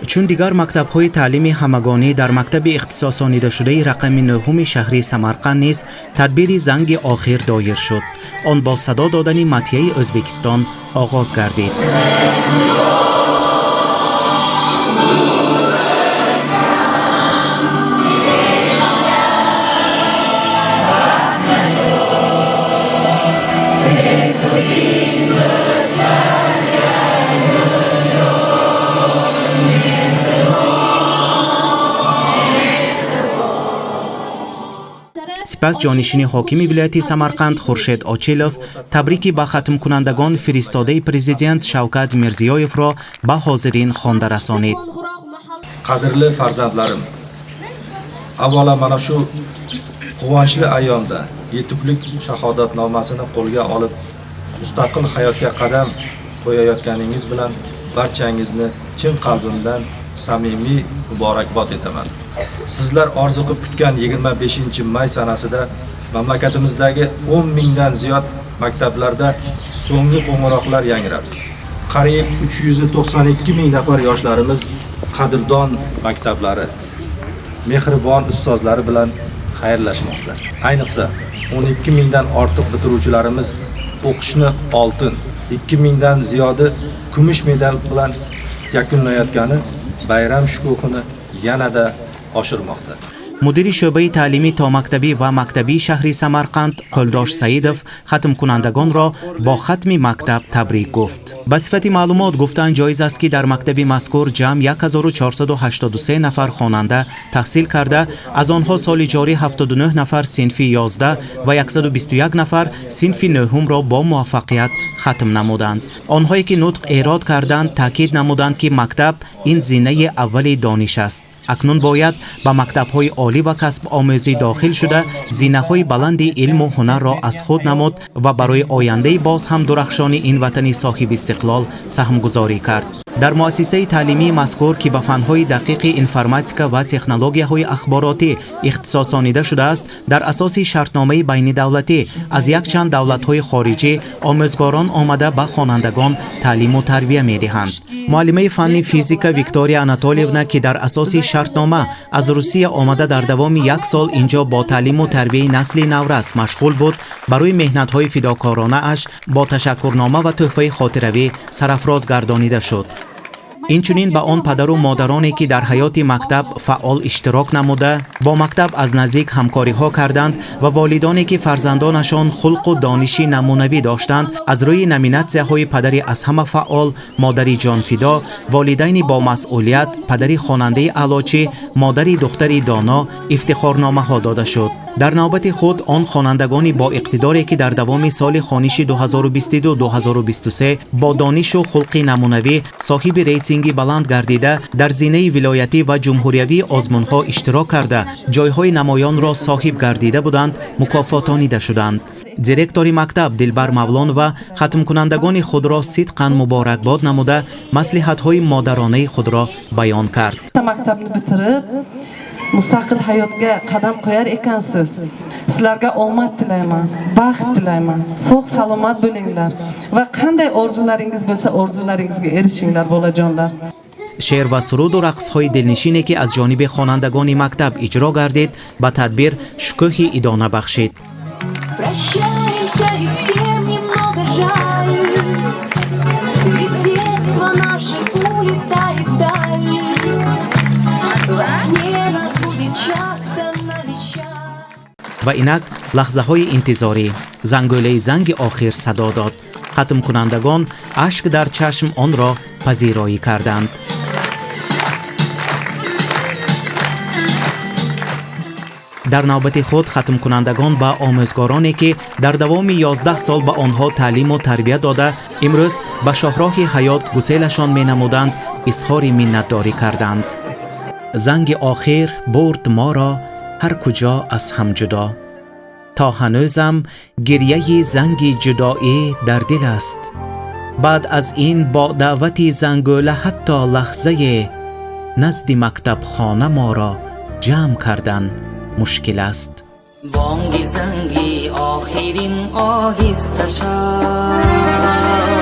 Чун дигар мактабҳои таълими ҳамагонӣ, дар мактаби ихтисосонидашудаи рақами нӯҳуми шаҳри Самарқанд низ тадбири занги охир доир шуд. Он бо садо додани мадҳияи Ӯзбекистон оғоз гардид. Сипас ҷонишини ҳокими вилояти Самарқанд Хуршед Очилов табрики ба хатмкунандагон фиристодаи президент Шавкат Мирзиёевро ба ҳозирин хонда расонид. Qadrli farzandlarim, avvalo mana shu quvonchli ayyomda yetuklik shahodatnomasini qo'lga olib, mustaqil hayotga qadam qo'yayotganingiz bilan barchangizni chin qalbimdan samimiy muborakbod etaman. Sizlar orziqib kutgan 25 may sanasida mamlakatimizdagi 10 mingdan ziyod maktablarda so'nggi qo'ng'iroqlar yangrab, qariyb 392 ming nafar yoshlarimiz qadrdon maktablari, mehribon ustozlari bilan xayrlashmoqda. Ayniqsa, 12 mingdan ortiq bitiruvchilarimiz o'qishni oltin, 2 mingdan ziyodi kumush medal bilan yakunlayotgani bayram shukuhini yanada oshirmoqda. Мудири шӯъбаи таълими томактабӣ ва мактабии шаҳри Самарқанд Қӯлдош Саидов хатмкунандагонро бо хатми мактаб табрик гуфт. Ба сифати маълумот гуфтан ҷоиз аст, ки дар мактаби мазкур ҷамъ 1483 нафар хонанда таҳсил карда, аз онҳо соли ҷорӣ 79 нафар синфи 11 ва 121 нафар синфи нӯҳумро бо муваффақият хатм намуданд. Онҳое ки нутқ эрод карданд, таъкид намуданд, ки мактаб ин зинаи аввали дониш аст. Акнун бояд ба мактабҳои олӣ ва касбомӯзӣ дохил шуда, зинаҳои баланди илму ҳунарро аз худ намуд ва барои ояндаи боз ҳам дурахшони ин ватани соҳибистиқлол саҳмгузорӣ кард. Дар муассисаи таълимии мазкур, ки ба фанҳои дақиқи информатика ва технологияҳои ахборотӣ ихтисосонида шудааст, дар асоси шартномаи байнидавлатӣ аз якчанд давлатҳои хориҷӣ омӯзгорон омада, ба хонандагон таълиму тарбия медиҳанд. Муаллимаи фанни физика Виктория Анатольевна, ки дар асоси шартнома аз Русия омада, дар давоми як сол инҷо бо таълиму тарбияи насли наврас машғул буд, барои меҳнатҳои фидокоронааш бо ташаккурнома ва тӯҳфаи хотиравӣ сарафроз гардонида шуд. Инчунин ба он падару модароне, ки дар ҳаёти мактаб фаъол иштирок намуда, бо мактаб аз наздик ҳамкориҳо карданд ва волидоне, ки фарзандонашон хулқу дониши намунавӣ доштанд, аз рӯи номинатсияҳои «Падари аз ҳама фаъол», «Модари ҷонфидо», «Волидайни бомасъулият», «Падари хонандаи аълочӣ», «Модари духтари доно» ифтихорномаҳо дода шуд. Дар навбати худ он хонандагони боиқтидоре, ки дар давоми соли хониши 2022-2023 бо донишу хулқи намунавӣ соҳиби рейтинги баланд гардида, дар зинаи вилоятӣ ва ҷумҳуриявии озмунҳо иштирок карда, ҷойҳои намоёнро соҳиб гардида буданд, мукофотонида шуданд. Директори мактаб Дилбар Мавлонова хатмкунандагони худро сидқан муборакбод намуда, маслиҳатҳои модаронаи худро баён кард. Maktabni bitirib, mustaqil hayotga qadam qo'yar ekansiz. Sizlarga omad tilayman, baxt tilayman. Sog' salomat bo'linglar va qanday orzularingiz bo'lsa, orzularingizga erishinglar, bolajonlar. Шеър ва суруду рақсҳои дилнишине, ки аз ҷониби хонандагони мактаб иҷро гардид, ба тадбир шукӯҳи идона бахшид. Прощаемся, и всем немного жаль, ведь детство наше улетает вдаль. Во сне нас будет часто навещать. Ва инак лаҳзаҳои интизорӣ. Зангӯлаи занги охир садо дод. Хатмкунандагон ашк дар чашм онро пазироӣ карданд. Дар навбати худ хатмкунандагон ба омӯзгороне, ки дар давоми 11 сол ба онҳо таълиму тарбия дода, имрӯз ба шоҳроҳи ҳаёт гуселашон менамуданд, изҳори миннатдорӣ карданд. Занги охир бурд моро ҳар куҷо аз ҳам ҷудо. То ҳанӯзам гирьяи занги ҷудоӣ дар дил аст. Баъд аз ин бо даъвати зангӯла ҳатто лаҳзае назди мактабхона моро ҷамъ кардан мушкил аст. Бонги занги охирин оҳиста шуд.